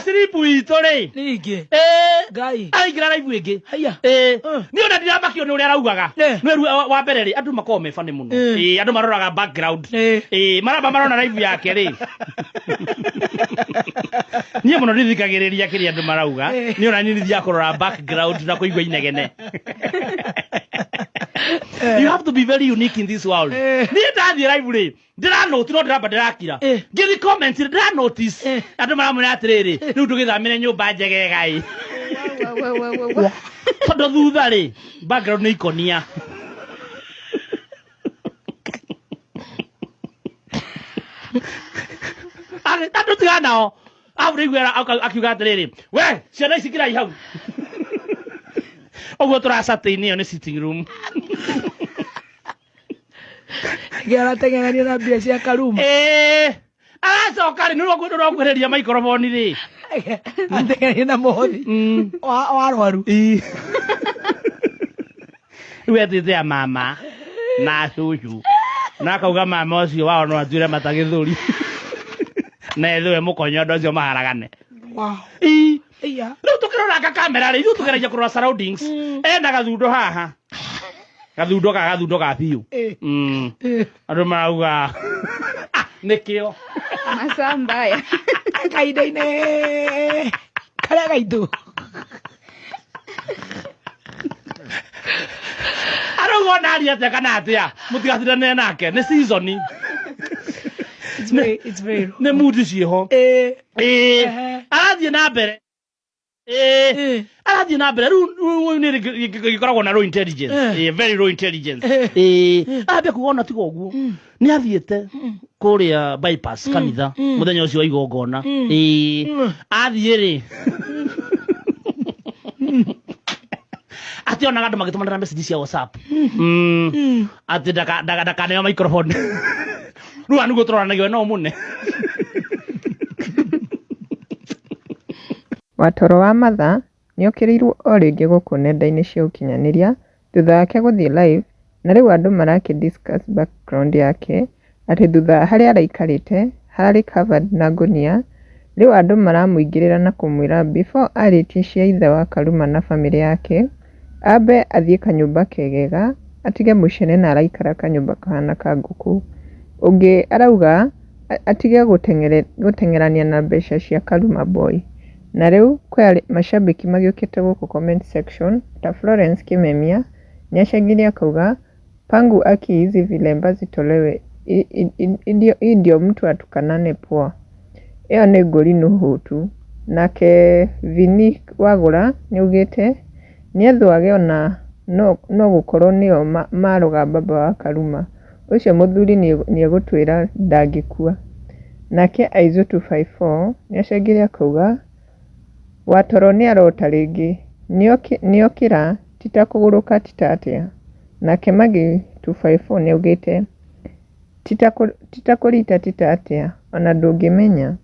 slip witũ rĩ. Ningĩ. Ĩĩ. Ngai. Araingĩra live ĩngĩ. Haiya. Ĩĩ. Eh. Niĩ ona ndiramakio nĩ ũrĩa araugaga. Eh. Nĩ rĩu wa mbere rĩ andũ makoragwo me funny mũno. Eh. Ĩĩ andũ maroraga background. Eh. Ĩĩ maramba marona live yake rĩ. Niĩ mũno ndithikagĩrĩria kĩrĩa andũ marauga. Eh. Niĩ ona niĩ nĩthiaga kũrora background na kũigua inegene. You have to be very unique in this world. Eh. Niĩ ndathiĩ live rĩ ndĩranoti no ndĩramba ndĩrakira Eh. ngĩthi comment ndĩranotice Eh. andũ maramwĩra atĩrĩrĩ rĩu ndũgĩthamĩre nyũmba njegega ĩ Wa, wa, wa, wa, wa. tondũ thutha rĩ background nĩ ikonia andũ tiga nao au rĩu akiuga atĩrĩrĩ we ciana ici kirai hau ũguo tũracatĩ-inĩ ĩyo nĩ sitting room. Nĩkĩo arateng'erania na mbia cia Karuma. Ĩĩ. Aracoka rĩ, nĩ ũrakuhĩrĩria maikoroboni rĩ. Ateng'erania na mũhothi wa arwaru. Rĩu etĩte ya mama na cucu na akauga mama ũcio wao no atuĩre mata gĩthũri na ethĩwe mũkonyo andũ acio maharagane. Wow. Ii. Iya. Rĩu tũkĩroranga kamera rĩ, ithuĩ tũgeragia kũrora surroundings. Ena gathundo haha. Gathundo ga gathundo ga biũ. Eh. Eh. Andũ marauga "Ah, nĩkĩo. Masaa mbaya. Kahinda-inĩ karĩa gaitũ. Arauga ona aria atĩa kana atĩa mũtigatindanĩre nake nĩ season. It's very, it's very Nĩ mood ciĩho. Eh. Ĩĩ. Ehe. Arathiĩ na mbere. Ĩĩ. Eh. Arathiĩ na mbere rĩu rĩu nĩ gĩkoragwo na low intelligence. Eh. Ĩĩ, very low intelligence. Eh. Ĩĩ. Arambia kuga ona tiga ũguo. Nĩ athiĩte kũrĩa bypass kanitha mũthenya ũcio wa igongona. Ĩĩ. Athiĩ rĩ. Atĩ onaga andũ magĩtũmanĩra message cia WhatsApp. Atĩ ndakaneo microphone. Rĩu haha nĩguo tũroranagia we no mũne. Watoro wa Matha nĩokĩrĩirwo o rĩngĩ gũkũ nenda-inĩ cia ũkinyanĩria thutha wake gũthiĩ live na rĩu andũ marakĩ discuss background yake atĩ thutha harĩa araikarĩte hararĩ covered na ngũnia, rĩu andũ maramũingĩrĩra na kũmwĩra before arĩtie cia ithe wa Karuma na bamĩrĩ yake ambe athiĩ kanyũmba kegega atige mũcene na araikara kanyũmba kahana ka ngũkũ. Ũngĩ arauga atige gũteng'erania na mbeca cia Karuma boy. Na rĩu kwĩ macambĩki magĩũkĩte gũkũ comment section ta Florence Kimemia nĩacengirie akauga pangu aki hizi vilemba zitolewe hii ndio mtu atukanane poa. Ĩyo nĩ ngũri nũhũtu. Nake Vini Wagũra nĩaugĩte nĩethwage ona no gũkorwo nĩo maroga baba wa Karuma. Ũcio mũthuri nĩegũtwĩra ndangĩkua. Nake Aizu 254 nĩacangire akauga Watoro nĩarota rĩngĩ, nĩokĩra ti ta kũgũrũka ti ta atĩa. Nake Magi 254 nĩaugĩte ti ta kũrita ti ta atĩa ona ndũngĩmenya.